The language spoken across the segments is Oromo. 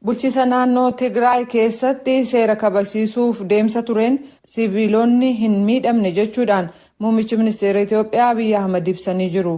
Bulchiisa naannoo Tigraay keessatti seera kabajsiisuuf deemsa tureen siviilonni hin miidhamne jechuudhaan muummichi ministeera Itoophiyaa Abiy Ahmad ibsanii jiru.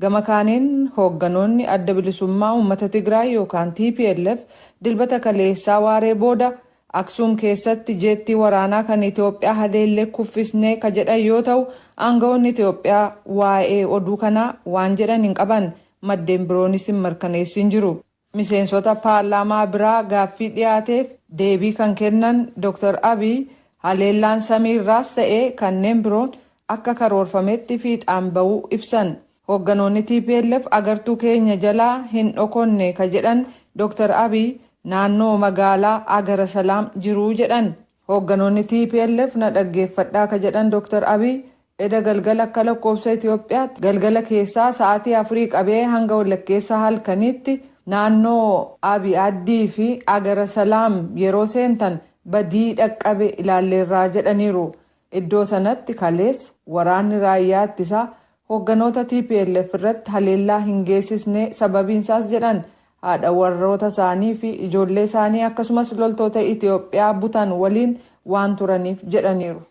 Gama kaaniin hoogganoonni Adda Bilisummaa Uummata Tigraay yookaan TPLF Dilbata kaleessaa waaree booda Aksuum keessatti jeettii waraanaa kan Itoophiyaa haleellee kuffisnee ka jedhan yoo ta'u, aangawoonni Itoophiyaa waa'ee oduu kanaa waan jedhan hin qaban, maddeen biroonis hin mirkaneessin jiru. Miseensota paarlaamaa biraa gaaffii dhiyaateef deebii kan kennan Dr. Abiy, haleellaan samiirraas ta'ee kanneen biroon akka karoorfametti fiixaan ba'uu ibsan. Hoogganoonni tplf agartuu keenya jalaa hin dhokonne ka jedhan Dr. Abiy, naannoo magaalaa Agara Salaam jiru jedhan. Hoogganoonni tplf na dhaggeeffadhaa ka jedhan Dr. Abiy, eda galgala akka lakkoofsa Itoophiyaatti galgala keessaa sa'aatii afurii qabee hanga walakkeessa halkaniitti naannoo Abiy Addii fi Agara Salaam yeroo seentan badii dhaqqabe ilaalleerraa jedhaniiru. Iddoo sanatti kaleessa waraanni raayyaa ittisaa hoogganoota tplf irratti haleellaa hin geessisne, sababiinsaas jedhan haadha warroota isaanii fi ijoollee isaanii akkasumas loltoota Itoophiyaa butan waliin waan turaniif jedhaniiru.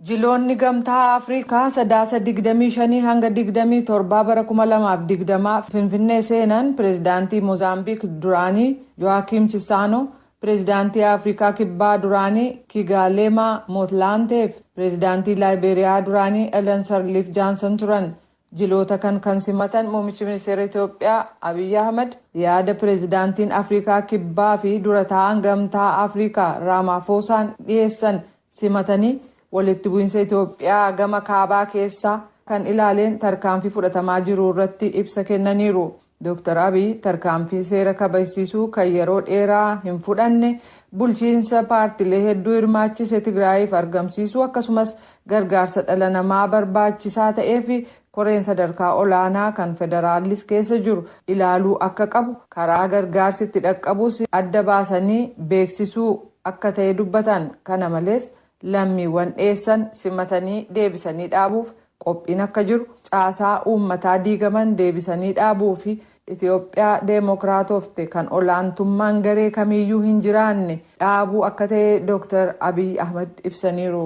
Jiloonni Gamtaa Afrikaa Sadaasa 25 hanga 27 bara 2020 Finfinnee seenan Pireezidaantii Mozaambiik duraanii Jo'aakiim Chisaanoo, Pireezidaantii Afrikaa Kibbaa duraanii Kigaaleemaa Mootlaantee fi Pireezidaantii Laayibeeriyaa duraanii Elen Sarliif Jaansan turan. Jiloota kan kan simatan Muummichi Ministeera Itoophiyaa Abiy Ahmad yaada Pireezidaantiin Afrikaa Kibbaa fi dura taa'aan Gamtaa Afrikaa Raamaafoosaan dhiyeessan simatanii, walitti bu'insa Itoophiyaa gama kaabaa keessaa kan ilaaleen tarkaanfii fudhatamaa jiru irratti ibsa kennaniiru. Dr. Abiy tarkaanfii seera kabajsiisuu kan yeroo dheeraa hin fudhanne bulchiinsa paartilee hedduu hirmaachise Tigraayiif argamsiisuu, akkasumas gargaarsa dhala namaa barbaachisaa ta'ee fi koreen sadarkaa olaanaa kan federaalis keessa jiru ilaaluu akka qabu, karaa gargaarsi itti dhaqqabus adda baasanii beeksisuu akka ta'e dubbatan. Kana malees lammiiwwan dheessan simatanii deebisanii dhaabuuf qophiin akka jiru, caasaa uummataa diigaman deebisanii dhaabuu fi Itoophiyaa deemokiraatofte kan olaantummaan garee kamiyyuu hin jiraanne dhaabuu akka ta'e Dr. Abiy Ahmad ibsaniiru.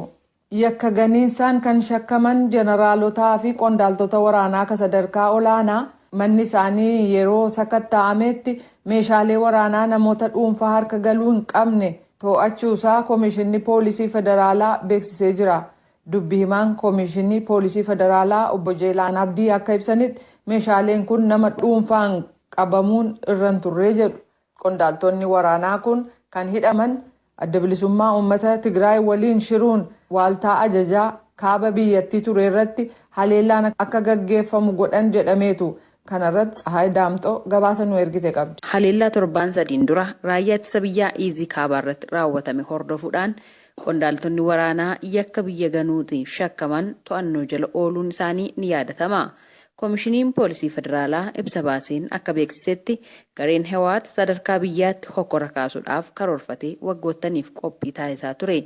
Yakka ganiinsaan kan shakkaman jeneraalotaa fi qondaaltota waraanaa ka sadarkaa olaanaa manni isaanii yeroo sakatta'ametti meeshaalee waraanaa namoota dhuunfaa harka galuu hin qabne to'achuusaa Komishinni Poolisii Federaalaa beeksisee jira. Dubbi himaan Komishinii Poolisii Federaalaa Obbo Jeelaan Abdii akka ibsanitti, meeshaaleen kun nama dhuunfaan qabamuun irra hin turre jedhu. Qondaaltonni waraanaa kun kan hidhaman Adda Bilisummaa Uummata Tigraay waliin shiruun waaltaa ajajaa kaaba biyyattii ture irratti haleellaan akka gaggeeffamu godhan jedhameetu. Kana irratti Tsahaay Daamxoo gabaasa nu ergite qabdi. Haleellaa torbaan sadiin dura Raayyaa Ittisa Biyyaa Iizii Kaabaarratti raawwatame hordofuudhaan qondaaltonni waraanaa yakka biyya ganuutiin shakkaman to'annoo jala ooluun isaanii ni yaadatama. Komishiniin Poolisii Federaalaa ibsa baaseen akka beeksisetti, gareen Hewaat sadarkaa biyyaatti hokkora kaasuudhaaf karoorfatee waggoottaniif qophii taasisaa ture.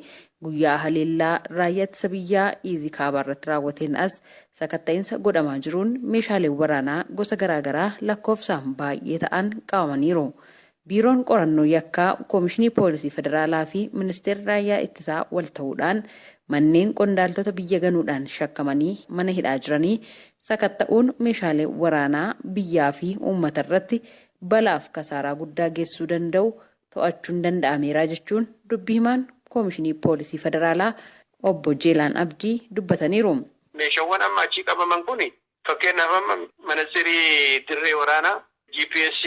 Guyyaa haleellaa Raayyaa Ittisa Biyyaa Iizii Kaabaarratti raawwateen as sakatta'insa godhamaa jiruun meeshaaleen waraanaa gosa garaagaraa lakkoofsaan baay'ee ta'an qabamaniiru. Biiroon Qorannoo Yakkaa Komishinii Poolisii Federaalaa fi Ministeerri Raayyaa Ittisaa walta'uudhaan manneen qondaaltota biyya ganuudhaan shakkamanii mana hidhaa jiranii sakatta'uun meeshaalee waraanaa biyyaa fi uummatarratti balaaf kasaaraa guddaa geessisuu danda'u to'achuun danda'ameera jechuun dubbi himaan Komishinii Poolisii Federaalaa Obbo Jeelaan Abdii dubbataniiru. Meeshaawwan amma achii qabaman kun, fakkeenyaaf amma manatsirii dirree waraanaa, GPS,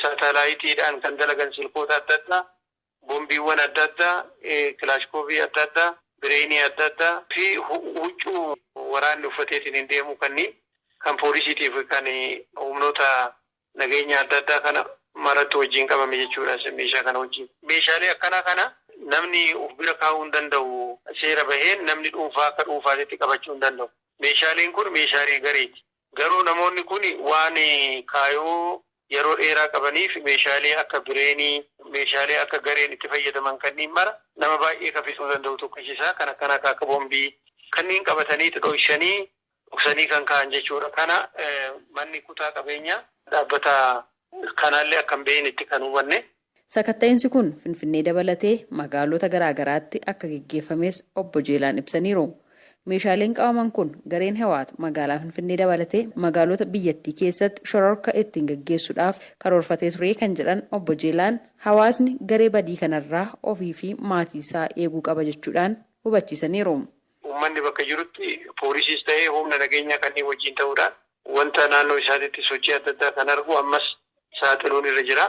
saatalaayitiidhaan kan dalagan silkoota adda addaa, boombiiwwan adda addaa, kilaashkoobii adda addaa, bireenii adda addaa fi huccuu waraanni uffateetiin hin deemu kanneen kan poolisiitiif kan humnoota nageenya adda addaa kana maratti wajjin qabame jechuudha meeshaa kana wajjin. Meeshaalee akkanaa kana namni of bira kaa'uu hin danda'u. Seera baheen namni dhuunfaa akka dhuunfaatitti qabachuu hin danda'u. Meeshaaleen kun meeshaalee gareeti. Garuu namoonni kun waan kaayoo yeroo dheeraa qabaniif meeshaalee akka bireenii, meeshaalee akka gareen itti fayyadaman kanneen mara nama baay'ee kafisuu danda'u tokkichisaa kan akkana akka boombii kanneen qabatanii dhoksanii dhoksanii kan ka'an jechuudha. Kana manni kutaa qabeenyaa dhaabbata kanaallee akka hin beeknetti kan hubanne. Sakatta'insi kun Finfinnee dabalatee magaalota garaagaraatti akka geggeeffames obbo Jeelaan ibsaniiru. Meeshaaleen qabaman kun gareen Hiwaat magaalaa Finfinnee dabalatee magaalota biyyattii keessatti shororka ittiin gaggeessuudhaaf karoorfatee ture kan jedhan obbo Jeelaan, hawaasni garee badii kanarraa ofii fi maatii isaa eeguu qaba jechuudhaan hubachiisaniiru. Uummanni bakka jirutti poolisiis ta'ee humna nageenyaa kanneen wajjin ta'uudhaan wanta naannoo isaatiitti sochii adda addaa kan argu ammas saaxiluun irra jira.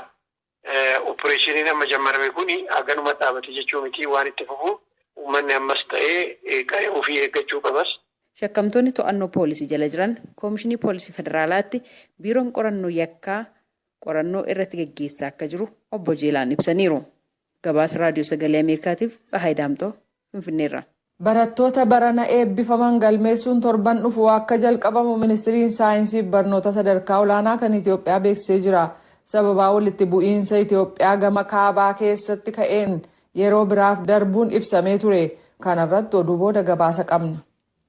Opereeshiniin amma jammarame kun haganuma dhaabate jechuu miti, waan itti fufu uummanni ammas ta'ee qa'ee ofii eeggachuu qabas. Shakkamtoonni to'annoo poolisii jala jiran Koomishinii Poolisii Federaalaatti biiroon qorannoo yakkaa qorannoo irratti gaggeessaa akka jiru obbo Jeelaan ibsaniiru. Gabaasa Raadiyoo Sagalee Ameerikaatiif Tsahaay Daamxoo, Finfinneerra. Barattoota barana eebbifaman galmeessuun torban dhufu akka jalqabamu Ministiriin Saayinsii Barnoota Sadarkaa Olaanaa kan Itoophiyaa beeksisee jira. Sababaa walitti bu'iinsa Itoophiyaa gama kaabaa keessatti ka'een yeroo biraaf darbuun ibsamee ture. Kanarratti oduu booda gabaasa qabna.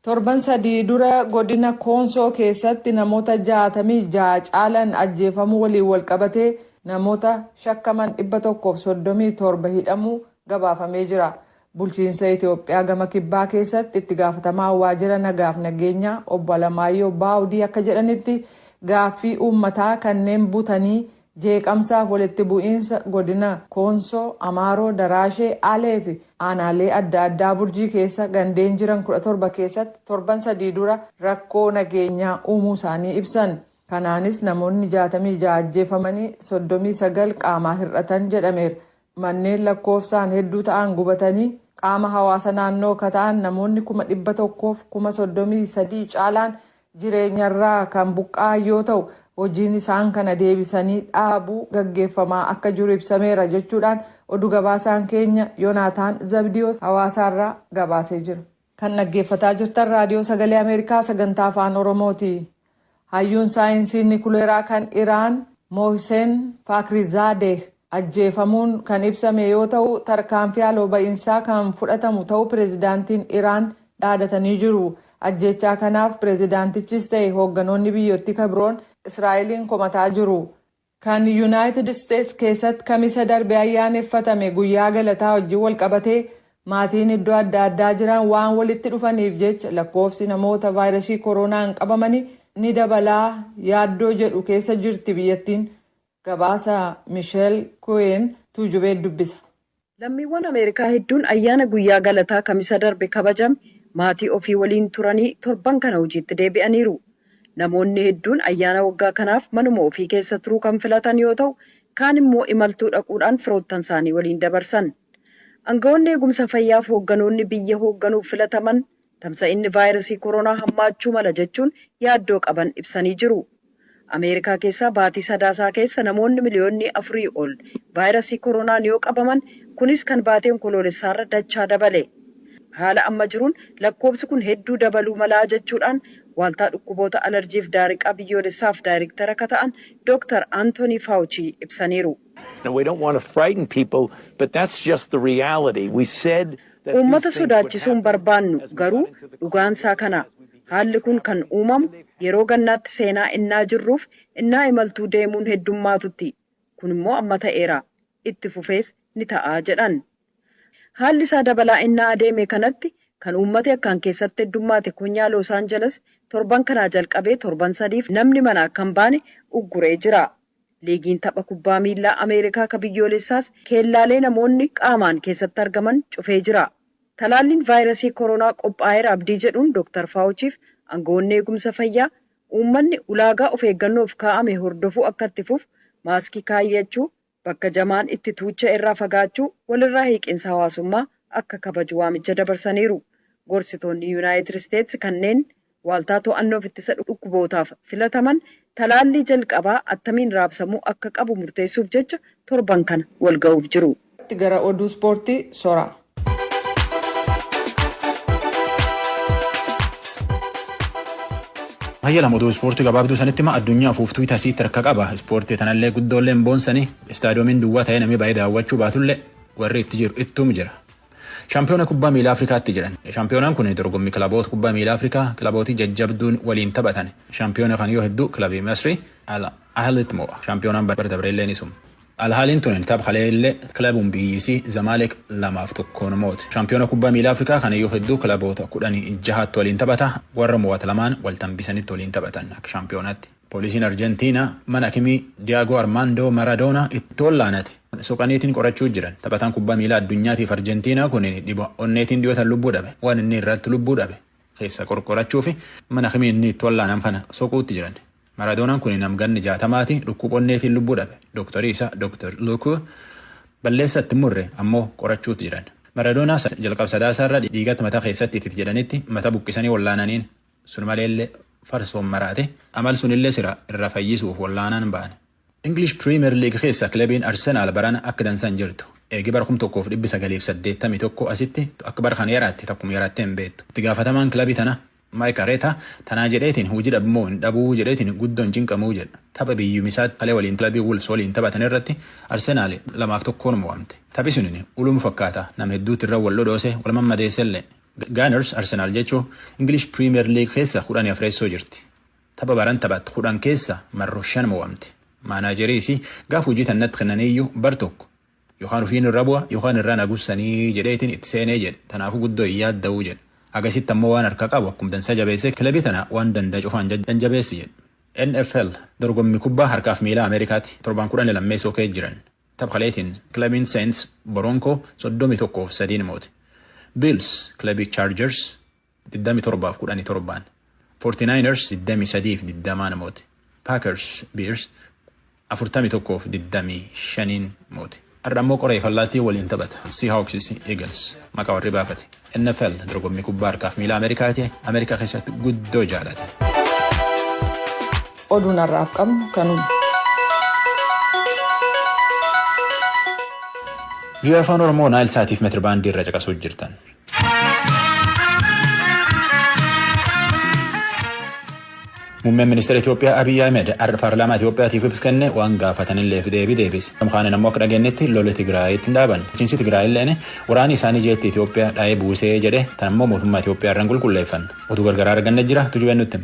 Torban 3 dura godina Koonsoo keessatti namoota 66 caalan ajjeefamuu waliin walqabatee namoota shakkaman 137 hidhamuu gabaafamee jira. Bulchiinsa Itoophiyaa gama kibbaa keessatti itti gaafatamaa waajjira nagaaf nageenyaa obbo Alamaayyoo Baawudii akka jedhanitti, gaaffii uummataa kanneen butanii jeeqamsaaf walitti bu'iinsa godina Koonsoo, Amaaroo, Daraashee, Alee fi aanaalee adda addaa Burjii keessa gandeen jiran 17 keessatti torban 3 dura rakkoo nageenyaa uumuu isaanii ibsan. Kanaanis namoonni 66 ajjeefamanii 39 qaamaa hir'atan jedhameera. Manneen lakkoofsaan hedduu ta'an gubatanii qaama hawaasa naannoo akka ta'an namoonni 133,000 caalaan jireenyarraa kan buqqa'an yoo ta'u, hojiin isaan kana deebisanii dhaabuu gaggeeffamaa akka jiru ibsameera jechuudhaan oduu gabaasaan keenya Yoonaataan Zabdiyoos hawaasaarraa gabaasee jira. Kan dhaggeeffataa jirtan Raadiyoo Sagalee Ameerikaa sagantaa Afaan Oromooti. Hayyuun saayinsii nikuleeraa kan Iraan Mohsen Fakhrizadeh ajjeefamuun kan ibsame yoo ta'u, tarkaanfii haaloo ba'iinsaa kan fudhatamu ta'uu pireezidaantiin Iraan dhaadatanii jiru. Ajjechaa kanaaf pireezidaantichis ta'e hoogganoonni biyyattii kan biroon Israa'eliin komataa jiru. Kan Yuunaayitid Isteets keessatti Kamisa darbe ayyaaneffatame guyyaa galataa wajjin walqabatee maatiin iddoo adda addaa jiran waan walitti dhufaniif jecha lakkoofsi namoota vaayirasii koronaan qabamanii ni dabalaa yaaddoo jedhu keessa jirti biyyattiin. Gabaasa Misheel Kuween Tuujubee dubbisa. Lammiiwwan Ameerikaa hedduun ayyaana guyyaa galataa Kamisa darbe kabajame maatii ofii waliin turanii torban kana hojiitti deebi'aniiru. Namoonni hedduun ayyaana waggaa kanaaf manuma ofii keessa turuu kan filatan yoo ta'u, kaan immoo imaltuu dhaquudhaan firoottan isaanii waliin dabarsan. Aangawoonni eegumsa fayyaaf hoogganoonni biyya hoogganuuf filataman tamsa'inni vaayirasii koronaa hammaachuu mala jechuun yaaddoo qaban ibsanii jiru. Ameerikaa keessaa baatii Sadaasaa keessa namoonni miliyoonni 4 ol vaayirasii koronaan yoo qabaman, kunis kan baatii Onkoloolessaarra dachaa dabale. Haala amma jiruun lakkoofsi kun hedduu dabaluu malaa jechuudhaan waaltaa dhukkuboota alarjiif daariqaa biyyoolessaaf daayirektara akka ta'an Dr. Anthony Fauci ibsaniiru. We don't want to frighten people, but that's just the reality. We said that Uummata sodaachisuu hin barbaannu, garuu dhugaansaa kana. Haalli kun kan uumamu yeroo gannaatti seenaa innaa jirruuf innaa imaltuu deemuun heddummaatutti. Kun immoo amma ta'eera. Itti fufees ni ta'aa jedhan. Haalli isaa dabalaa innaa adeeme kanatti kan uummati akkaan keessatti heddummaate konyaa Los Angeles torban kanaa jalqabee torban 3f namni mana akka hin baane ugguree jira. Liigiin tapha kubbaa miillaa Ameerikaa ka biyyoolessaas keellaalee namoonni qaamaan keessatti argaman cufee jira. Talaalliin vaayirasii koronaa qophaa'eera abdii jedhuun Dr. Fauciif aangawoonni eegumsa fayyaa uummanni ulaagaa of eeggannoof kaa'ame hordofuu akka itti fufu, maaskii kaayyachuu, bakka jamaan itti tuucha irraa fagaachuu, walirraa hiiqinsa hawaasummaa akka kabaju waamicha dabarsaniiru. Gorsitoonni Yuunaayitid Isteetsi kanneen waaltaa to'annoof ittisa dhukkubootaaf filataman talaallii jalqabaa attamiin raabsamuu akka qabu murteessuuf jecha torban kana wal ga'uuf jiru. Gara oduu ispoortii, Sora. Hayya, lama oduu ispoortii gabaabduu sanitti hima. Addunyaa afuuftuu tasiitti harka qaba. Ispoortii tanallee guddoollee hin boonsanii, istaadiyoomiin duwwaa ta'ee namni baay'ee daawwachuu baatullee warri itti jiru ittuum jira. Shaampiyoona kubbaa miilaa Afrikaatti jiran. Shaampiyoonaan kun dorgommii kilaboota kubbaa miilaa Afrikaa kilabootii jajjabduun waliin taphatan. Shaampiyoona kan yoo hedduu kilabii Masrii Al Ahlitti mo'a. Shaampiyoonaan bara dabreellee ni suma. Alhaaliin tun tapha kaleellee kilabuun biyyisii Zamalek 2-1 moote. Shaampiyoona kubbaa miilaa Afrikaa kana yoo hedduu kilaboota 16tti waliin taphata. Warra mo'ata lamaan wal tambisanitti waliin taphatan akka shaampiyoonatti. Poolisiin Arjentiinaa mana hakimii Diyaagoo Armaandoo Maradoonaa itti wallaanate. Soqaniitiin qorachuu jiran. Taphataan kubbaa miilaa addunyaatiif Arjentiinaa kun dhiba onneetiin dhiyootan lubbuu dhabe. Waan inni irratti lubbuu dhabe keessa qorqorachuu fi mana hakimii inni itti wallaanam kana soquutti jiran. Maradoonaan kun namganni 60ti dhukkuba onneetiin lubbuu dhabe. Dooktarii isaa Dooktar Luukuu balleessatti murre ammoo qorachuutti jiran. Maradoonaa jalqaba sadaasaarra dhiigatti mataa keessatti itti jedhanitti mata buqqisanii wallaananiin sun maleellee farsoon maraate amal sunillee sira irra fayyisuuf wallaanaan ba'an. English Premier League keessa kilabiin Arsenaal barana akka dansan jirtu. Eegi bara 1981 asitti akka bara kana yaraatti takkuma yaraattee hin beektu. Itti gaafatamaan kilabii tana Maayik Areeta tanaa jedheetiin hojii dhabmoo hin dhabuu jedheetiin guddoon cinqamuu jedha. Tapha biyyumisaatti kalee waliin kilabii Wolves waliin taphatan irratti Arsenaal 2-1 mo'amte. Taphi sunin uluma fakkaata nama hedduutti irra wal dhodhoose wal mammadeessellee. Gunners Arsenaal jechuun English Premier League keessa 14 jirti. Tapha baran taphattu 10 keessa marroo 5 mo'amte. Maanaajeriis gaaf hojii tannatti kennaniiyyuu bar tokko yookaan ofiin irra bu'a yookaan irra nagussanii jedheetiin itti seenee jedhe. Kanaafuu guddoo hin yaadda'uu jedhe. Agasitti ammoo waan harka qabu akkuma dansa jabeessee kilabii tana waan danda'a cufaan janjabeessi jedhe. NFL dorgommii kubbaa harkaaf miilaa Ameerikaatti torban 12 kee jiran. Tapha kaleetiin kilabiin Saints Boronkoo 31-3 moote. Bills kilabii Chargers 27-17. 49ers 23-20 moote. Packers Bears 41-25 moote. Har'a ammoo qoree fallaattii waliin taphata. Seahawks Eagles maqaa warri baafate. NFL dorgommii kubbaa harkaaf miilaa Ameerikaati. Ameerikaa keessatti guddoo jaalata. Oduun har'aaf qabnu kanuma. Biyya Afaan Oromoo Naayil Saatiif meetira baandii irra caqasuu jirtan. Muummeen ministeera Itoophiyaa Abiyyi Ahmed har'a paarlaamaa Itoophiyaatiif ibsa kenne waan gaafatanillee deebii deebise. Gamkaaniin ammoo akka dhageenyetti lola Tigraayitti hin dhaaban. Bulchiinsi Tigraayilleen waraanni isaanii jeetti Itoophiyaa dha'ee buusee jedhe tan ammoo mootummaa Itoophiyaa irraan qulqulleeffan. Otuu gargaraa arganne jira tujubeen nutti.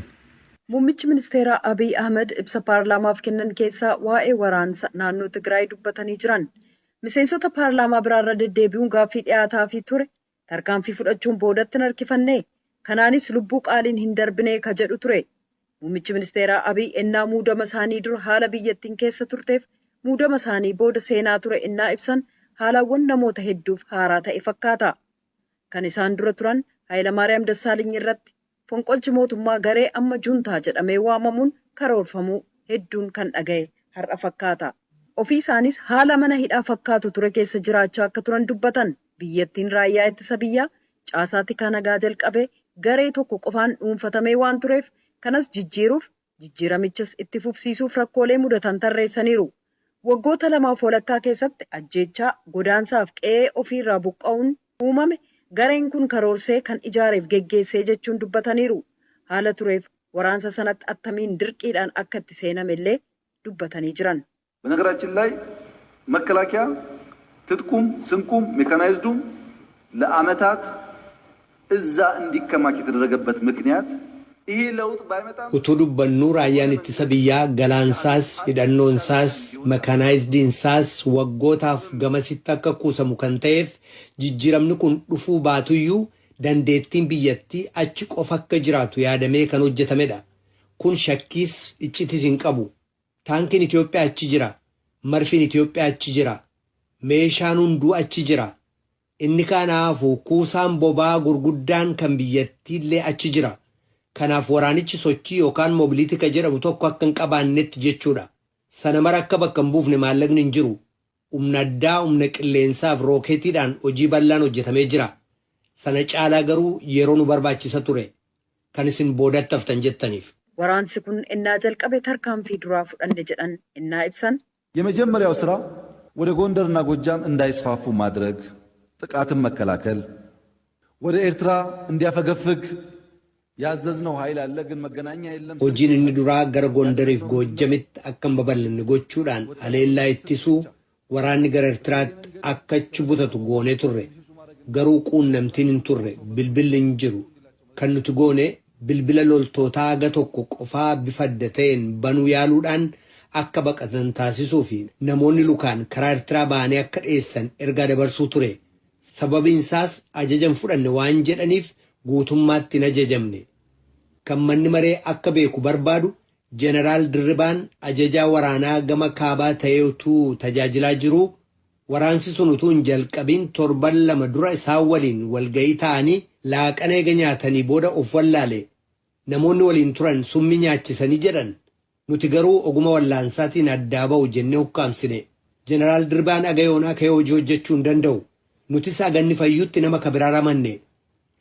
Muummichi ministeeraa Abiy Ahmed ibsa paarlaamaaf kennan keessaa waa'ee waraansa naannoo Tigraay dubbatanii jiran. Miseensota paarlaamaa biraarra deddeebi'uun gaaffii dhiyaataafii ture. Tarkaanfii fudhachuun boodatti hin harkifanne. Kanaanis lubbuu qaaliin hin darbine ka jedhu ture. Muummichi ministeeraa Abiy ennaa muudama isaanii dura haala biyyattiin keessa turteef muudama isaanii booda seenaa ture ennaa ibsan haalawwan namoota hedduuf haaraa ta'e fakkaata. Kan isaan dura turan Hayilamaariyaam Dassaaliny irratti fonqolchi mootummaa garee amma juntaa jedhamee waamamuun karoorfamuu hedduun kan dhaga'e har'a fakkaata. Ofii isaanis haala mana hidhaa fakkaatu ture keessa jiraachaa akka turan dubbatan. Biyyattiin raayyaa ittisa biyyaa caasaatti kan nagaa jalqabe garee tokko qofaan dhuunfatamee waan tureef kanas jijjiiruuf jijjiiramichas itti fufsiisuuf rakkoolee mudatan tarreessaniiru. Waggoota 2 walakkaa keessatti ajjeechaa godaansaaf qe'ee ofiirraa buqqa'uun uumame gareen kun karoorsee kan ijaareef geggeessee jechuun dubbataniiru. Haala tureef waraansa sanatti attamiin dirqiidhaan akka itti seenamellee dubbatanii jiran. በነገራችን ላይ መከላከያ ትጥቁም ስንቁም ሜካናይዝዱም ለዓመታት እዛ እንዲከማች የተደረገበት ምክንያት ይሄ ለውጥ ባይመጣም Utuu dubbannuu raayyaan ittisa biyyaa galaansaas hidhannoonsaas mekaanaayizdiinsaas waggootaaf gamasitti akka kuusamu kan ta'eef jijjiiramni kun dhufuu baatuyyuu dandeettiin biyyattii achi qofa akka jiraatu yaadamee kan hojjetamedha. Kun shakkiis iccitis hin qabu. Taankiin Itoophiyaa achi jira. Marfiin Itoophiyaa achi jira. Meeshaan hunduu achi jira. Inni kanaafu kuusaan boba'aa gurguddaan kan biyyattiillee achi jira. Kanaaf waraanichi sochii yookaan moobiliitika jedhamu tokko akka hin qabaannetti jechuudha. Sana mara akka bakka hin buufne maallaqni hin jiru. Humna addaa humna qilleensaaf rookeetiidhaan hojii bal'aan hojjetamee jira. Sana caalaa garuu yeroo nu barbaachisa ture. Kan isin boodatti haftan jettaniif. Waraansi kun innaa jalqabe tarkaanfii duraa fudhanne jedhan innaa ibsan. የመጀመሪያው ስራ ወደ ጎንደርና ጎጃም እንዳይስፋፉ ማድረግ፣ ጥቃትን መከላከል፣ ወደ ኤርትራ እንዲያፈገፍግ ያዘዝነው ኃይል አለ፣ ግን መገናኛ የለም። Hojiin inni duraa gara Gondariif Goojjamitti akka hin babal'anne gochuudhaan haleellaa ittisuu waraanni gara Eertiraatti akka achi butatu goonee turre. Garuu quunnamtiin hin turre, bilbilli hin jiru. Kan nuti goone bilbila loltootaa haga tokko qofaa bifa adda ta'een banuu yaaluudhaan akka baqatan taasisuu fi namoonni lukaan karaa Eertiraa ba'anii akka dheessan ergaa dabarsuu ture. Sababiin isaas ajaja hin fudhanne waan jedhaniif guutummaatti hin ajajamne. Kan manni maree akka beeku barbaadu Jeneraal Dirribaan ajajaa waraanaa gama kaabaa ta'ee utuu tajaajilaa jiruu waraansi sun utuu hin jalqabiin torban 2 dura isaan waliin walga'ii ta'anii laaqana eega nyaatanii booda of wallaale. Namoonni waliin turan summii nyaachisanii jedhan. Nuti garuu oguma wallaansaatiin addaa ba'u jennee ukkaamsine. Jeneraal Dirribaan aga yoonaa ka'ee hojii hojjechuu hin danda'u. Nutis aganni fayyutti nama kabiraa ramanne.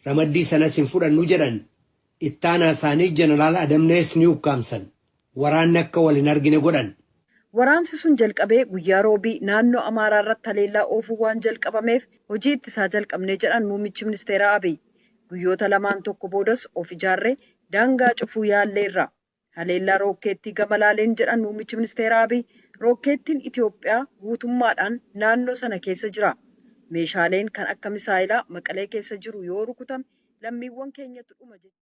Ramaddii sanas hin fudhannu jedhan. Ittaanaa isaanii Jeneraal Adamnees ni ukkaamsan. Waraanni akka wal hin argine godhan. Waraansi sun jalqabee guyyaa roobii naannoo Amaaraa irratti haleellaa oofuu waan jalqabameef hojii ittisaa jalqabnee jedhan muummichi ministeeraa Abiy. Guyyoota lamaan tokko boodas of ijaarree daangaa cufuu yaalleerra. Haleellaa rookkeettii gama laaleen jedhan muummichi ministeeraa Abiy rookkeettiin Itoophiyaa guutummaadhaan naannoo sana keessa jira. Meeshaaleen kan akka misaayilaa Maqalee keessa jiru yoo rukutame lammiiwwan keenyatu dhuma jechuudha.